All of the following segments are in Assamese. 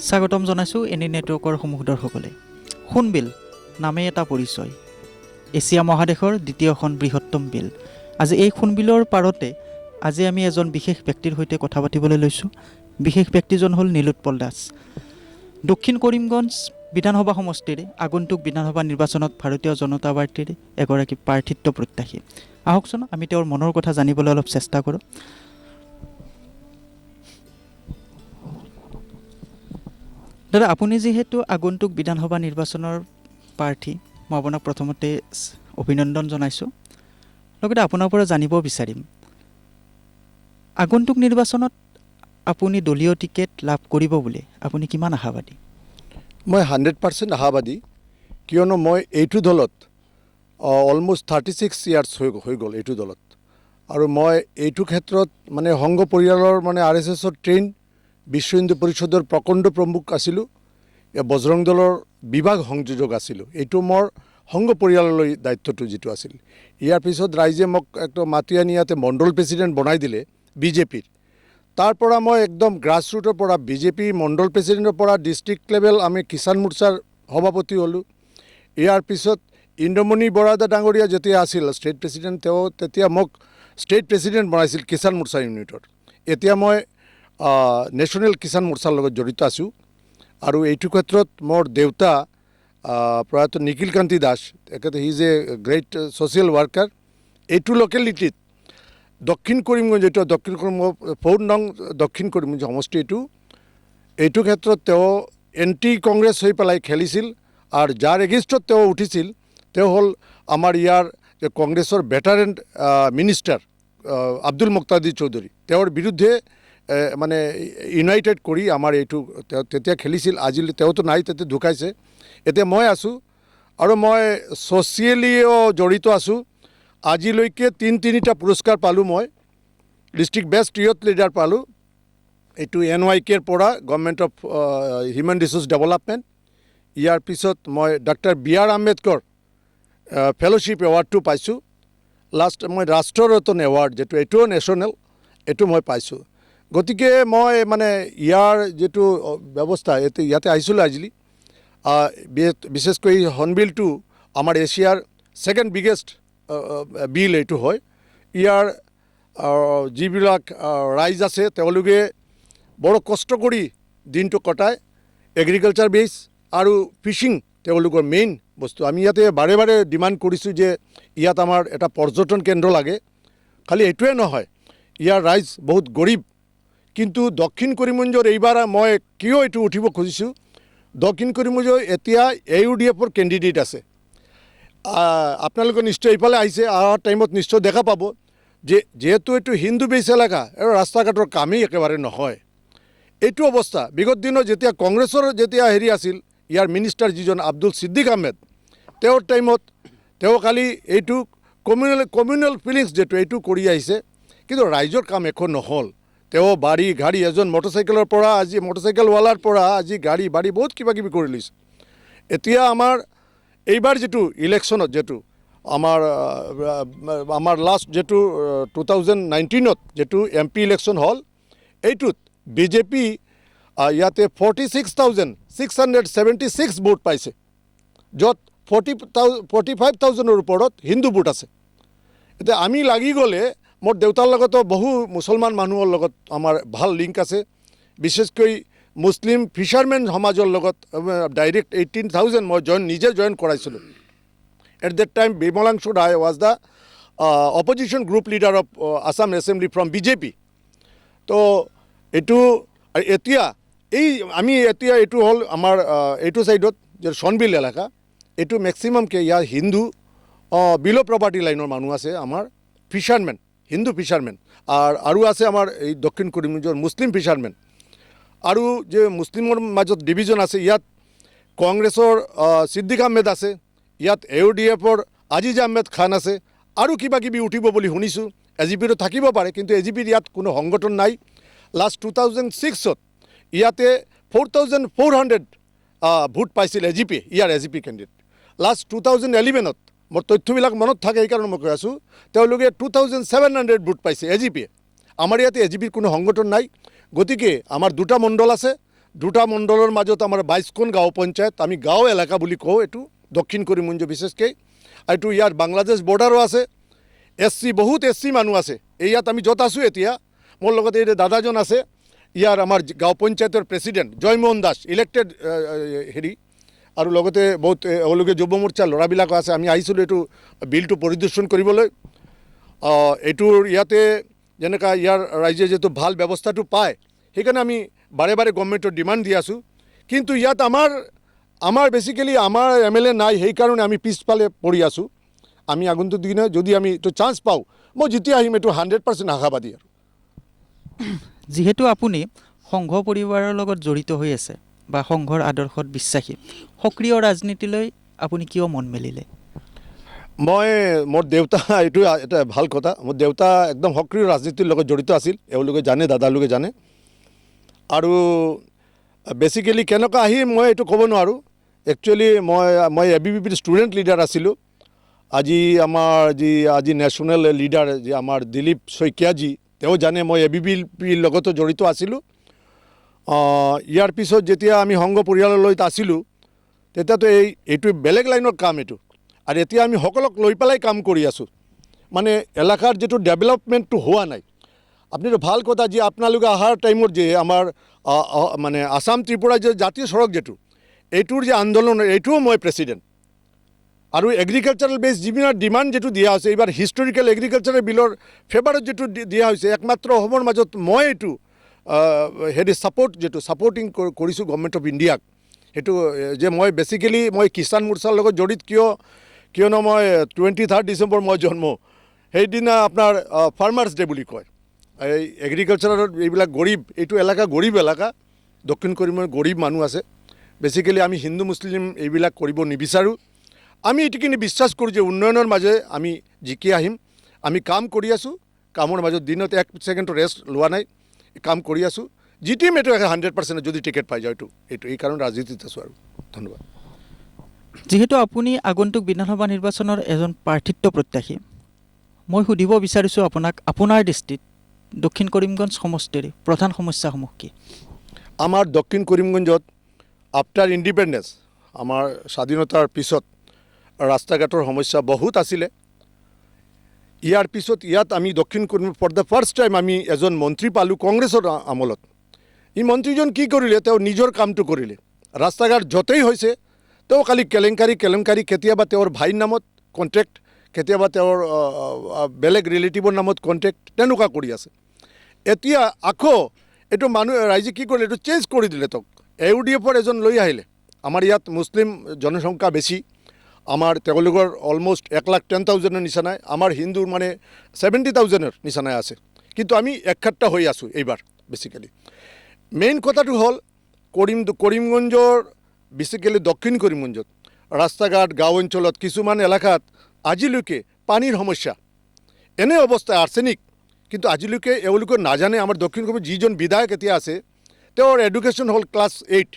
স্বাগতম জনাইছোঁ এনি নেটৱৰ্কৰ সমূহ দৰ্শকলৈ। সোণবিল নামেই এটা পৰিচয়, এছিয়া মহাদেশৰ দ্বিতীয়খন বৃহত্তম বিল। আজি এই সোণবিলৰ পাৰতে আজি আমি এজন বিশেষ ব্যক্তিৰ সৈতে কথা পাতিবলৈ লৈছোঁ। বিশেষ ব্যক্তিজন হ'ল নীলোৎপল দাস। দক্ষিণ কৰিমগঞ্জ বিধানসভা সমষ্টিৰ আগন্তুক বিধানসভা নিৰ্বাচনত ভাৰতীয় জনতা পাৰ্টীৰ এগৰাকী প্ৰাৰ্থিত্ব প্ৰত্যাশী। আহকচোন, আমি তেওঁৰ মনৰ কথা জানিবলৈ অলপ চেষ্টা কৰোঁ। দাদা, আপুনি যিহেতু আগন্তুক বিধানসভা নিৰ্বাচনৰ প্ৰাৰ্থী, মই আপোনাক প্ৰথমতে অভিনন্দন জনাইছোঁ। লগতে আপোনাৰ পৰা জানিব বিচাৰিম, আগন্তুক নিৰ্বাচনত আপুনি দলীয় টিকেট লাভ কৰিব বুলি আপুনি কিমান আশাবাদী? মই 100% আশাবাদী, কিয়নো মই এইটো দলত অলমষ্ট 36 ইয়াৰ্ছ হৈ গ'ল এইটো দলত। আৰু মই এইটো ক্ষেত্ৰত মানে সংঘ পৰিয়ালৰ মানে আৰএছএছৰ ট্ৰেইন, বিশ্ব হিন্দু পৰিষদৰ প্ৰকণ্ড প্ৰমুখ আছিলোঁ, বজৰং দলৰ বিভাগ সংযোজক আছিলোঁ। এইটো মোৰ সংঘ পৰিয়াললৈ দায়িত্বটো যিটো আছিল। ইয়াৰ পিছত ৰাইজে মোক একদম মাতি আনি ইয়াতে মণ্ডল প্ৰেচিডেণ্ট বনাই দিলে বিজেপিৰ। তাৰ পৰা মই একদম গ্ৰাছৰুটৰ পৰা বিজেপি মণ্ডল প্ৰেচিডেণ্টৰ পৰা ডিষ্ট্ৰিক্ট লেভেল আমি কিষাণ মৰ্চাৰ সভাপতি হ'লোঁ। ইয়াৰ পিছত ইন্দ্ৰমণি বৰাদা ডাঙৰীয়া যেতিয়া আছিল ষ্টেট প্ৰেচিডেণ্ট, তেওঁ তেতিয়া মোক ষ্টেট প্ৰেচিডেণ্ট বনাইছিল কিষাণ মৰ্চা ইউনিটৰ। এতিয়া মই নেশ্যনেল কিষাণ মৰ্চাৰ লগত জড়িত আছোঁ। আৰু এইটো ক্ষেত্ৰত মোৰ দেউতা প্ৰয়াত নিখিল কান্তি দাস, তেখেতে he is a great social worker. এইটো লোকেলিটিত দক্ষিণ কৰিমগঞ্জ, এইটো দক্ষিণ কৰিমগঞ্জ 4 নং দক্ষিণ কৰিমগঞ্জ সমষ্টি, এইটো ক্ষেত্ৰত তেওঁ এণ্টি কংগ্ৰেছ হৈ পেলাই খেলিছিল। আৰু যাৰ এগেইনষ্টত তেওঁ উঠিছিল, তেওঁ হ'ল আমাৰ ইয়াৰ যে কংগ্ৰেছৰ ভেটাৰেন মিনিষ্টাৰ আব্দুল মুক্তাদিৰ চৌধুৰী। তেওঁৰ বিৰুদ্ধে মানে ইউনাইটেড কৰি আমাৰ এইটো তেওঁ তেতিয়া খেলিছিল। আজিলৈ তেওঁতো নাই, তেতিয়া ঢুকাইছে। এতিয়া মই আছোঁ আৰু মই ছ'চিয়েলিও জড়িত আছোঁ। আজিলৈকে তিনিটা পুৰস্কাৰ পালোঁ মই। ডিষ্ট্ৰিক্ট বেষ্ট ইয়থ লিডাৰ পালোঁ, এইটো এন ৱাই কেৰ পৰা, Government of Human Resource Development. ইয়াৰ পিছত মই doctor B R Ambedkar fellowship এৱাৰ্ডটো পাইছোঁ। লাষ্ট মই ৰাষ্ট্ৰৰত্ন এৱাৰ্ড যিটো, এইটোও নেশ্যনেল, এইটো মই পাইছোঁ। গতিকে মই মানে ইয়াৰ যিটো ব্যৱস্থা, ইয়াতে আহিছিলোঁ আজিলি, বিশেষকৈ হৰ্ণবিলটো আমাৰ এছিয়াৰ ছেকেণ্ড বিগেষ্ট বিল এইটো হয়। ইয়াৰ যিবিলাক ৰাইজ আছে, তেওঁলোকে বৰ কষ্ট কৰি দিনটো কটায়। এগ্ৰিকালচাৰ বেছ আৰু ফিচিং তেওঁলোকৰ মেইন বস্তু। আমি ইয়াতে বাৰে বাৰে ডিমাণ্ড কৰিছোঁ যে ইয়াত আমাৰ এটা পৰ্যটন কেন্দ্ৰ লাগে। খালি এইটোৱে নহয়, ইয়াৰ ৰাইজ বহুত গৰীব। কিন্তু দক্ষিণ কৰিমগঞ্জৰ এইবাৰ মই কিয় এইটো উঠিব খুজিছোঁ, দক্ষিণ কৰিমগঞ্জৰ এতিয়া এ ইউ ডি এফৰ কেণ্ডিডেট আছে। আপোনালোকে নিশ্চয় এইফালে আহিছে, অহাৰ টাইমত নিশ্চয় দেখা পাব যে যিহেতু এইটো হিন্দু বেছ এলেকা আৰু ৰাস্তা ঘাটৰ কামেই একেবাৰে নহয়, এইটো অৱস্থা। বিগত দিনত যেতিয়া কংগ্ৰেছৰ যেতিয়া হেৰি আছিল, ইয়াৰ মিনিষ্টাৰ যিজন আব্দুল ছিদ্দিক আহমেদ, তেওঁৰ টাইমত তেওঁ খালি এইটো কমিউনেল ফিলিংছ যিটো, এইটো কৰি আহিছে, কিন্তু ৰাইজৰ কাম একো নহ'ল। তেওঁ বাৰী গাড়ী, এজন মটৰচাইকেলৰ পৰা আজি মটৰচাইকেলৱালাৰ পৰা আজি গাড়ী বাৰী বহুত কিবা কিবি কৰি লৈছে। এতিয়া আমাৰ এইবাৰ যিটো ইলেকশ্যনত যিটো আমাৰ লাষ্ট যিটো 2019ত যিটো এম পি ইলেকশ্যন হ'ল, এইটোত বিজেপি ইয়াতে 46,676 ভোট পাইছে, য'ত 45,000ৰ ওপৰত হিন্দু ভোট আছে। এতিয়া আমি লাগি গ'লে, মোৰ দেউতাৰ লগতো বহু মুছলমান মানুহৰ লগত আমাৰ ভাল লিংক আছে, বিশেষকৈ মুছলিম ফিচাৰমেন সমাজৰ লগত ডাইৰেক্ট 18,000 মই নিজে জইন কৰাইছিলোঁ। At that time, Bimalangshu Rai was the opposition group leader of Assam Assembly from BJP. তো এইটো আৰু এতিয়া এই আমি এতিয়া এইটো হ'ল আমাৰ এইটো ছাইডত যে চনবিল এলেকা, এইটো মেক্সিমামকে ইয়াৰ হিন্দু বিল' প্ৰপাৰ্টি লাইনৰ মানুহ আছে, আমাৰ ফিচাৰমেন, হিন্দু ফিচাৰমেন, আৰু আছে আমাৰ এই দক্ষিণ কৰিমগঞ্জৰ মুছলিম ফিচাৰমেন। আৰু যে মুছলিমৰ মাজত ডিভিজন আছে, ইয়াত কংগ্ৰেছৰ ছিদ্দিক আহমেদ আছে, ইয়াত এ ইউ ডি এফৰ আজিজ আহমেদ খান আছে, আৰু কিবা কিবি উঠিব বুলি শুনিছোঁ। এ জি পিৰো থাকিব পাৰে, কিন্তু এ জি পিৰ ইয়াত কোনো সংগঠন নাই। লাষ্ট 2006ত ইয়াতে 4400 ভোট পাইছিল এ জি পি, ইয়াৰ এ জি পি কেণ্ডিডেট। লাষ্ট 2011ত, মোৰ তথ্যবিলাক মনত থাকে সেইকাৰণে মই কৈ আছোঁ, তেওঁলোকে 2700 ভোট পাইছে এ জি পিয়ে। আমাৰ ইয়াতে এ জি পিৰ কোনো সংগঠন নাই। গতিকে আমাৰ দুটা মণ্ডল আছে। দুটা মণ্ডলৰ মাজত আমাৰ 22খন গাঁও পঞ্চায়ত। আমি গাঁও এলেকা বুলি কওঁ এইটো, দক্ষিণ কৰিমগঞ্জ বিশেষকৈ। আৰু এইটো ইয়াত বাংলাদেশ বৰ্ডাৰো আছে। এছ চি, বহুত এছ চি মানুহ আছে এই ইয়াত। আমি য'ত আছোঁ এতিয়া, মোৰ লগত এই দাদাজন আছে, ইয়াৰ আমাৰ গাঁও পঞ্চায়তৰ প্ৰেচিডেণ্ট জয়মোহন দাস, ইলেক্টেড হেৰি। আৰু লগতে বহুত এওঁলোকে যুৱ মৰ্চাৰ ল'ৰাবিলাকো আছে। আমি আহিছিলোঁ এইটো বিলটো পৰিদৰ্শন কৰিবলৈ। এইটোৰ ইয়াতে যেনেকুৱা ইয়াৰ ৰাইজে যিটো ভাল ব্যৱস্থাটো পায়, সেইকাৰণে আমি বাৰে বাৰে গভৰ্ণমেণ্টৰ ডিমাণ্ড দি আছোঁ। কিন্তু ইয়াত আমাৰ বেচিকেলি আমাৰ এম এল এ নাই, সেইকাৰণে আমি পিছফালে পৰি আছোঁ। আমি আগন্তুক দিনত যদি আমি এইটো চান্স পাওঁ, মই যেতিয়া আহিম, এইটো 100% আশাবাদী আৰু। যিহেতু আপুনি সংঘ পৰিবাৰৰ লগত জড়িত হৈ আছে বা সংঘৰ আদৰ্শত বিশ্বাসী, সক্ৰিয় ৰাজনীতিলৈ আপুনি কিয় মন মেলিলে? মই, মোৰ দেউতা, এইটো এটা ভাল কথা, মোৰ দেউতা একদম সক্ৰিয় ৰাজনীতিৰ লগত জড়িত আছিল। এওঁলোকে জানে, দাদালোকে জানে। আৰু বেচিকেলি কেনেকুৱা আহি মই এইটো ক'ব নোৱাৰোঁ। একচুৱেলি মই এ বি ভি পিৰ ষ্টুডেণ্ট লিডাৰ আছিলোঁ। আজি আমাৰ যি আজি নেশ্যনেল লিডাৰ, যি আমাৰ দিলীপ শইকীয়াজী, তেওঁ জানে মই এ বি ভি পিৰ লগতো জড়িত আছিলোঁ। ইয়াৰ পিছত যেতিয়া আমি সংঘ পৰিয়াললৈ আছিলোঁ, তেতিয়াতো এইটো বেলেগ লাইনৰ কাম এইটো। আৰু এতিয়া আমি সকলক লৈ পেলাই কাম কৰি আছোঁ। মানে এলেকাৰ যিটো ডেভেলপমেণ্টটো হোৱা নাই, আপুনিতো ভাল কথা যে আপোনালোকে অহাৰ টাইমত যে আমাৰ মানে আছাম ত্ৰিপুৰা যে জাতীয় সড়ক যিটো, এইটোৰ যে আন্দোলন, এইটোও মই প্ৰেচিডেণ্ট। আৰু এগ্ৰিকালচাৰেল বেছ যিবিলাক ডিমাণ্ড যিটো দিয়া হৈছে, এইবাৰ হিষ্টৰিকেল এগ্ৰিকালচাৰেল বিলৰ ফেভাৰত যিটো দিয়া হৈছে, একমাত্ৰ অসমৰ মাজত মই এইটো হেৰি ছাপৰ্ট যিটো ছাপৰ্টিং কৰিছোঁ গভৰ্ণমেণ্ট অফ ইণ্ডিয়াক। সেইটো যে মই বেচিকেলি মই কিষাণ মৰ্চাৰ লগত জড়িত কিয়? কিয়নো মই 23 ডিচেম্বৰ মই জন্ম, সেইদিনা আপোনাৰ ফাৰ্মাৰ্ছ ডে বুলি কয়। এই এগ্ৰিকালচাৰত এইবিলাক গৰীব, এইটো এলেকা গৰীব এলেকা, দক্ষিণ কৰিমগঞ্জ গৰীব মানুহ আছে। বেচিকেলি আমি হিন্দু মুছলিম এইবিলাক কৰিব নিবিচাৰোঁ। আমি এইটোখিনি বিশ্বাস কৰোঁ যে উন্নয়নৰ মাজে আমি জিকি আহিম। আমি কাম কৰি আছোঁ, কামৰ মাজত দিনত এক ছেকেণ্ডো ৰেষ্ট লোৱা নাই, কাম কৰি আছোঁ। জিতিম এইটো 100% যদি টিকেট পাই যাওঁ। এইটো এই কাৰণে ৰাজনীতিত আছোঁ আৰু ধন্যবাদ। যিহেতু আপুনি আগন্তুক বিধানসভা নিৰ্বাচনৰ এজন প্ৰাৰ্থিত্ব প্ৰত্যাশী, মই সুধিব বিচাৰিছোঁ আপোনাক, আপোনাৰ দৃষ্টিত দক্ষিণ কৰিমগঞ্জ সমষ্টিৰ প্ৰধান সমস্যাসমূহ কি? আমাৰ দক্ষিণ কৰিমগঞ্জত আফটাৰ ইণ্ডিপেণ্ডেঞ্চ, আমাৰ স্বাধীনতাৰ পিছত ৰাস্তা ঘাটৰ সমস্যা বহুত আছিলে। ইয়াৰ পিছত ইয়াত আমি দক্ষিণ কৰিম ফৰ the first time আমি এজন মন্ত্ৰী পালোঁ কংগ্ৰেছৰ আমোলত। এই মন্ত্ৰীজন কি কৰিলে? তেওঁ নিজৰ কামটো কৰিলে। ৰাস্তা ঘাট য'তেই হৈছে, তেওঁ খালি কেলেংকাৰী কেলেংকাৰী, কেতিয়াবা তেওঁৰ ভাইৰ নামত কণ্ট্ৰেক্ট, কেতিয়াবা তেওঁৰ বেলেগ ৰিলেটিভৰ নামত কণ্ট্ৰেক্ট, তেনেকুৱা কৰি আছে। এতিয়া আকৌ এইটো মানুহ ৰাইজে কি কৰিলে? এইটো চেঞ্জ কৰি দিলে তেওঁক। এ ইউ ডি এফৰ এজন লৈ আহিলে। আমাৰ ইয়াত মুছলিম জনসংখ্যা বেছি। আমাৰ তেওঁলোকৰ অলমষ্ট 1,10,000ৰ নিচিনাই, আমাৰ হিন্দুৰ মানে 70,000ৰ নিচিনাই আছে। কিন্তু আমি একসাত্তা হৈ আছোঁ এইবাৰ। বেচিকেলি মেইন কথাটো হ'ল কৰিমগঞ্জৰ, বেচিকেলি দক্ষিণ কৰিমগঞ্জত ৰাস্তা ঘাট, গাঁও অঞ্চলত কিছুমান এলেকাত আজিলৈকে পানীৰ সমস্যা, এনে অৱস্থা, আৰ্চেনিক। কিন্তু আজিলৈকে এওঁলোকে নাজানে। আমাৰ দক্ষিণ কৰিমগঞ্জ যিজন বিধায়ক এতিয়া আছে, তেওঁৰ এডুকেশ্যন হ'ল ক্লাছ 8।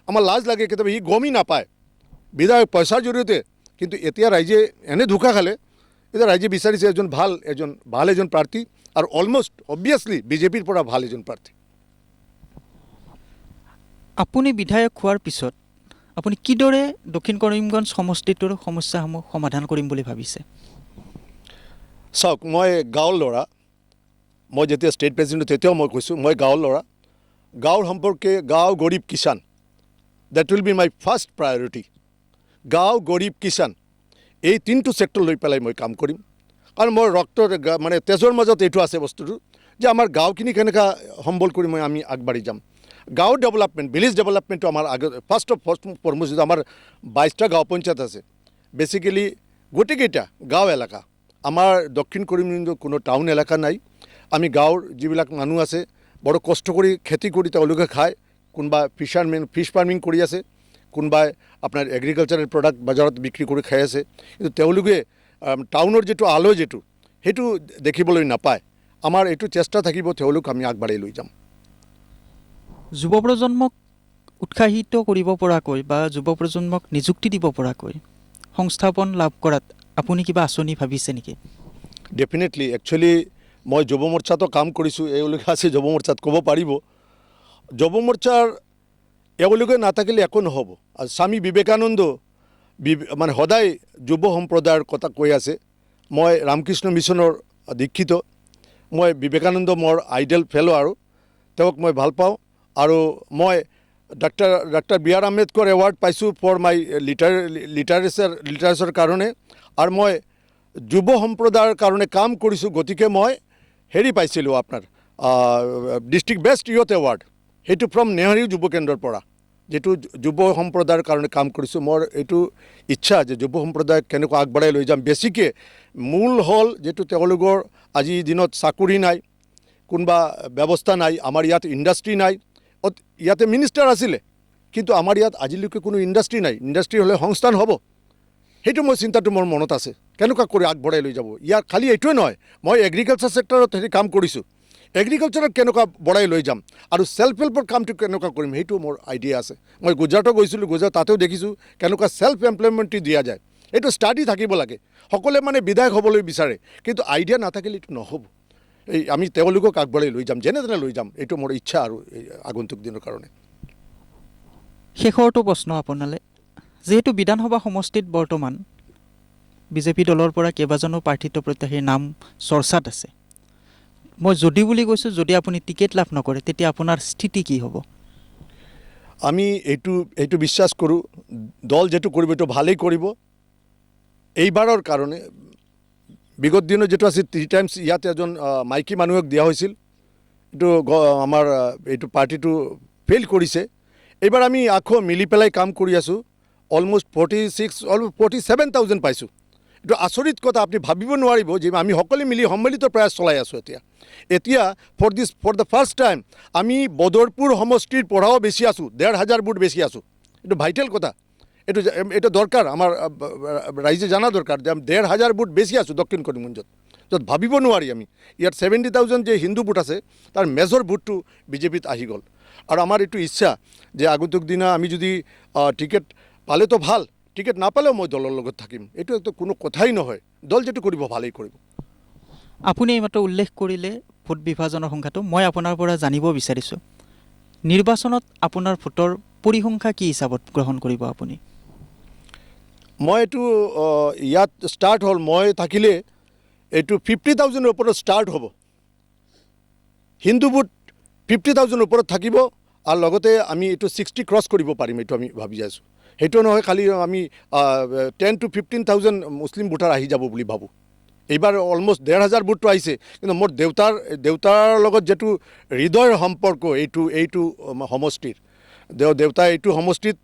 আমাৰ লাজ লাগে কেতিয়াবা, সি গমেই নাপায় বিধায়ক পইচাৰ জৰিয়তে। কিন্তু এতিয়া ৰাইজে এনে ধোকা খালে। এতিয়া ৰাইজে বিচাৰিছে এজন ভাল এজন প্ৰাৰ্থী আৰু অলমষ্ট অবভিয়াছলি বিজেপিৰ পৰা ভাল এজন প্ৰাৰ্থী। আপুনি বিধায়ক হোৱাৰ পিছত আপুনি কিদৰে দক্ষিণ কৰিমগঞ্জ সমষ্টিটোৰ সমস্যাসমূহ সমাধান কৰিম বুলি ভাবিছে? চাওক, মই গাঁৱৰ ল'ৰা। মই যেতিয়া ষ্টেট প্ৰেচিডেণ্ট, তেতিয়াও মই কৈছোঁ, মই গাঁৱৰ ল'ৰা। গাঁৱৰ সম্পৰ্কে, গাঁও, গৰীব, Kisan, that will be my first priority. গাঁও, গৰীব, কিষাণ, এই তিনিটো ছেক্টৰ লৈ পেলাই মই কাম কৰিম। কাৰণ মোৰ ৰক্তৰ মানে তেজৰ মাজত এইটো আছে বস্তুটো যে আমাৰ গাঁওখিনি কেনেকুৱা সম্বল কৰি আমি আগবাঢ়ি যাম। গাঁও ডেভেলপমেণ্ট, ভিলেজ ডেভেলপমেণ্টটো আমাৰ আগত ফাৰ্ষ্ট অফ ফাৰ্ষ্ট ফৰমষ্ট। আমাৰ 22টা গাঁও পঞ্চায়ত আছে, বেচিকেলি গোটেইকেইটা গাঁও এলেকা। আমাৰ দক্ষিণ কৰিমগঞ্জত কোনো টাউন এলেকা নাই। আমি গাঁৱৰ যিবিলাক মানুহ আছে, বৰ কষ্ট কৰি খেতি কৰি তেওঁলোকে খায়। কোনোবা ফিছাৰমেন, ফিছ ফাৰ্মিং কৰি আছে, কোনোবাই আপোনাৰ এগ্ৰিকালচাৰেল প্ৰডাক্ট বজাৰত বিক্ৰী কৰি খাই আছে। কিন্তু তেওঁলোকে টাউনৰ যিটো আলো যিটো, সেইটো দেখিবলৈ নাপায়। আমাৰ এইটো চেষ্টা থাকিব, তেওঁলোক আমি আগবাঢ়ি লৈ যাম। যুৱ প্ৰজন্মক উৎসাহিত কৰিব পৰাকৈ বা যুৱ প্ৰজন্মক নিযুক্তি দিব পৰাকৈ সংস্থাপন লাভ কৰাত আপুনি কিবা আঁচনি ভাবিছে নেকি? ডেফিনেটলি। একচুৱেলি মই যুৱ মৰ্চাতো কাম কৰিছোঁ। এওঁলোকে আছে যুৱ মৰ্চাত, ক'ব পাৰিব। যুৱ মৰ্চাৰ এওঁলোকে নাথাকিলে একো নহ'ব। আৰু স্বামী বিবেকানন্দ মানে সদায় যুৱ সম্প্ৰদায়ৰ কথা কৈ আছে। মই ৰামকৃষ্ণ মিছনৰ দীক্ষিত। মই বিবেকানন্দ মোৰ আইডেল ফেল' আৰু তেওঁক মই ভাল পাওঁ। আৰু মই doctor B R Ambedkar award পাইছোঁ ফৰ my লিটাৰেচাৰ কাৰণে। আৰু মই যুৱ সম্প্ৰদায়ৰ কাৰণে কাম কৰিছোঁ, গতিকে মই হেৰি পাইছিলোঁ আপোনাৰ ডিষ্ট্ৰিক্ট বেষ্ট ইয়থ এৱাৰ্ড, সেইটো ফ্ৰম নেহৰু যুৱ কেন্দ্ৰৰ পৰা, যিটো যুৱ সম্প্ৰদায়ৰ কাৰণে কাম কৰিছোঁ। মোৰ এইটো ইচ্ছা যে যুৱ সম্প্ৰদায়ক কেনেকুৱা আগবঢ়াই লৈ যাম। বেছিকৈ মূল হ'ল যিটো তেওঁলোকৰ আজিৰ দিনত চাকৰি নাই, কোনোবা ব্যৱস্থা নাই, আমাৰ ইয়াত ইণ্ডাষ্ট্ৰী নাই। ইয়াতে মিনিষ্টাৰ আছিলে, কিন্তু আমাৰ ইয়াত আজিলৈকে কোনো ইণ্ডাষ্ট্ৰী নাই। ইণ্ডাষ্ট্ৰী হ'লে সংস্থান হ'ব। সেইটো মই চিন্তাটো মোৰ মনত আছে, কেনেকুৱা কৰি আগবঢ়াই লৈ যাব। ইয়াৰ খালি এইটোৱে নহয়, মই এগ্ৰিকালচাৰ ছেক্টৰত হেৰি কাম কৰিছোঁ, এগ্ৰিকালচাৰত কেনেকুৱা বঢ়াই লৈ যাম আৰু ছেল্ফ হেল্পৰ কামটো কেনেকুৱা কৰিম, সেইটো মোৰ আইডিয়া আছে। মই গুজৰাটো গৈছিলোঁ, গুজৰাট তাতেও দেখিছোঁ কেনেকুৱা ছেল্ফ এমপ্লয়মেণ্টটো দিয়া যায়। এইটো ষ্টাডি থাকিব লাগে। সকলোৱে মানে বিধায়ক হ'বলৈ বিচাৰে, কিন্তু আইডিয়া নাথাকিলে এইটো নহ'ব। এই আমি তেওঁলোকক আগবঢ়াই লৈ যাম, যেনে তেনে লৈ যাম, এইটো মোৰ ইচ্ছা আৰু এই আগন্তুক দিনৰ কাৰণে। শেষৰটো প্ৰশ্ন আপোনালৈ, যিহেতু বিধানসভা সমষ্টিত বৰ্তমান বিজেপি দলৰ পৰা কেইবাজনো প্ৰাৰ্থিত্ব প্ৰত্যাশীৰ নাম চৰ্চাত আছে, মই যদি বুলি কৈছোঁ, যদি আপুনি টিকেট লাভ নকৰে তেতিয়া আপোনাৰ স্থিতি কি হ'ব? আমি এইটো বিশ্বাস কৰোঁ, দল যিটো কৰিব এইটো ভালেই কৰিব। এইবাৰৰ কাৰণে বিগত দিনত যিটো আছিল থ্ৰী টাইমছ ইয়াত এজন মাইকী মানুহক দিয়া হৈছিল, এইটো আমাৰ এইটো পাৰ্টিটো ফেইল কৰিছে। এইবাৰ আমি আকৌ মিলি পেলাই কাম কৰি আছোঁ। Almost 46, almost 47,000 পাইছোঁ। এইটো আচৰিত কথা, আপুনি ভাবিব নোৱাৰিব যে আমি সকলোৱে মিলি সম্মিলিত প্ৰয়াস চলাই আছোঁ। এতিয়া for the first time আমি বদৰপুৰ সমষ্টিৰ পৰাও বেছি আছোঁ, 1,500 ভোট বেছি আছোঁ। এইটো ভাইটেল কথা, এইটো দৰকাৰ, আমাৰ ৰাইজে জনা দৰকাৰ যে আমি 1,500 ভোট বেছি আছোঁ দক্ষিণ কৰিমগঞ্জত, য'ত ভাবিব নোৱাৰি। আমি ইয়াত 70,000 যে হিন্দু ভোট আছে, তাৰ মেজৰ ভোটটো বিজেপিত আহি গ'ল। আৰু আমাৰ এইটো ইচ্ছা যে আগন্তুক দিনা আমি যদি টিকেট পালেতো ভাল, টিকেট নাপালেও মই দলৰ লগত থাকিম। এইটো একদম কোনো কথাই নহয়, দল যিটো কৰিব ভালেই কৰিব। আপুনি এইমাত্ৰ উল্লেখ কৰিলে ভোট বিভাজনৰ সংখ্যাটো, মই আপোনাৰ পৰা জানিব বিচাৰিছোঁ নিৰ্বাচনত আপোনাৰ ভোটৰ পৰিসংখ্যা কি হিচাপত গ্ৰহণ কৰিব আপুনি? মই এইটো ইয়াত ষ্টাৰ্ট হ'ল, মই থাকিলে এইটো 50,000ৰ ওপৰত ষ্টাৰ্ট হ'ব। হিন্দু ভোট 50,000ৰ ওপৰত থাকিব আৰু লগতে আমি এইটো 60 ক্ৰছ কৰিব পাৰিম, এইটো আমি ভাবি আছোঁ। সেইটো নহয়, খালি আমি 10 to 15,000 Muslim voter আহি যাব বুলি ভাবোঁ। এইবাৰ অলমষ্ট 1,500 ভোটটো আহিছে, কিন্তু মোৰ দেউতাৰ লগত যিটো হৃদয়ৰ সম্পৰ্ক, এইটো সমষ্টিৰ দেউতাই এইটো সমষ্টিত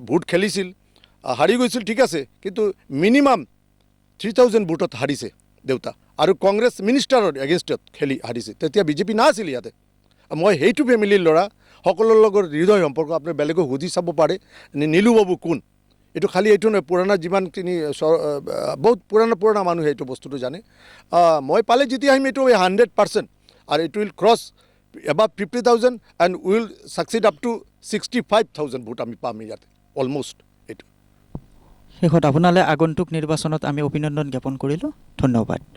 ভোট খেলিছিল, হাৰি গৈছিল ঠিক আছে, কিন্তু মিনিমাম 3,000 ভোটত হাৰিছে দেউতা আৰু কংগ্ৰেছ মিনিষ্টাৰৰ এগেইনষ্টত খেলি হাৰিছে। তেতিয়া বিজেপি নাছিল ইয়াতে। মই সেইটো ফেমিলিৰ ল'ৰা, সকলোৰ লগত হৃদয় সম্পৰ্ক। আপুনি বেলেগক সুধি চাব পাৰে নীলু বাবু কোন। এইটো খালি এইটো নহয়, পুৰণা যিমানখিনি বহুত পুৰণা পুৰণা মানুহে এইটো বস্তুটো জানে। মই পালে যেতিয়া আহিম এইটো 100% আৰু it will cross above 50,000 and will succeed up to 65,000 vote আমি পাম ইয়াতে অলমষ্ট এইটো। শেষত আপোনালৈ আগন্তুক নিৰ্বাচনত আমি অভিনন্দন জ্ঞাপন কৰিলোঁ, ধন্যবাদ।